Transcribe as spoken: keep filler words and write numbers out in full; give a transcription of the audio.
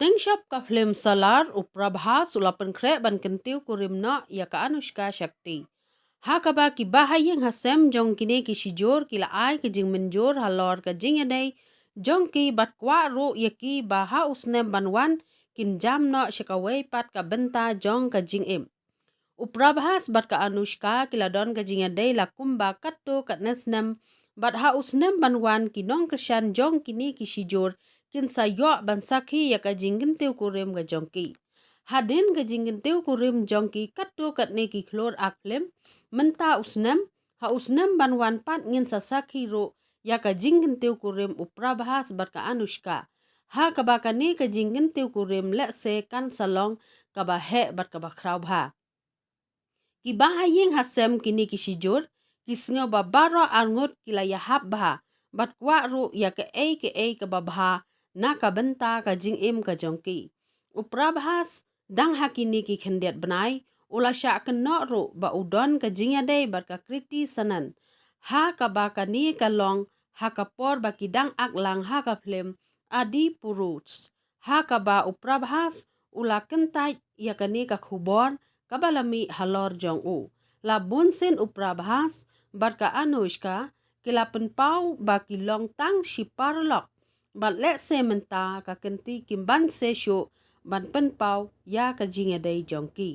Neng shop ka film Salaar, u Prabhas u la pynkhreh ban kyntiew kurim noh ïa ka Anushka Shetty. Ha kaba ki bahaïing hasem jong kine ki shijur ki la ai ka jingmynjur halor ka jingïadei jong ki bad kwah ruh ïa ki ba ha u snem ban wan kin jam noh sha kawei pat ka bynta jong ka jingim. U Prabhas bad ka Anushka ki la don ka jingïadei la kumba katto katne snem, bad ha u snem ban wan ki nongkyrshan jong kine ki shijur kin sa ïoh ban sakhi ïa ka jingkyntiew kurim ka jong ki. Hadien ka jingkyntiew kurim jong ki katto katne ki khlur ak film, mynta u snem, ha u snem ban wan pat ngin sa sakhi ruh ïa ka jingkyntiew kurim u Prabhas bad ka Anushka. Ha kaba kane ka jingkyntiew kurim lehse kan sa long kaba heh bad kaba khraw bha. Ki bahaïing hasem kine ki shijur ki sngew ba baroh arngut ki la ïahap bha bad kwah ruh ïa kaei kaei kaba bha na ka bynta ka jingim ka jong ki. U Prabhas dang ha kine ki khyndiat bnai u la shah kynnoh ruh ba u don ka jingïadei bad ka Kriti Sanon, ha kaba kane ka long ha ka por ba ki dang ak lang ha ka film Adipurush, ha kaba u Prabhas u la kyntait ïa kane ka khubor kaba la mih halor jong u. La bun sien u Prabhas bad ka Anushka ki la pynpaw ba ki long tang shi paralok, bad lehse mynta ka kynti kim banse shuh ban pynpaw ïa ka jingïadei jong ki.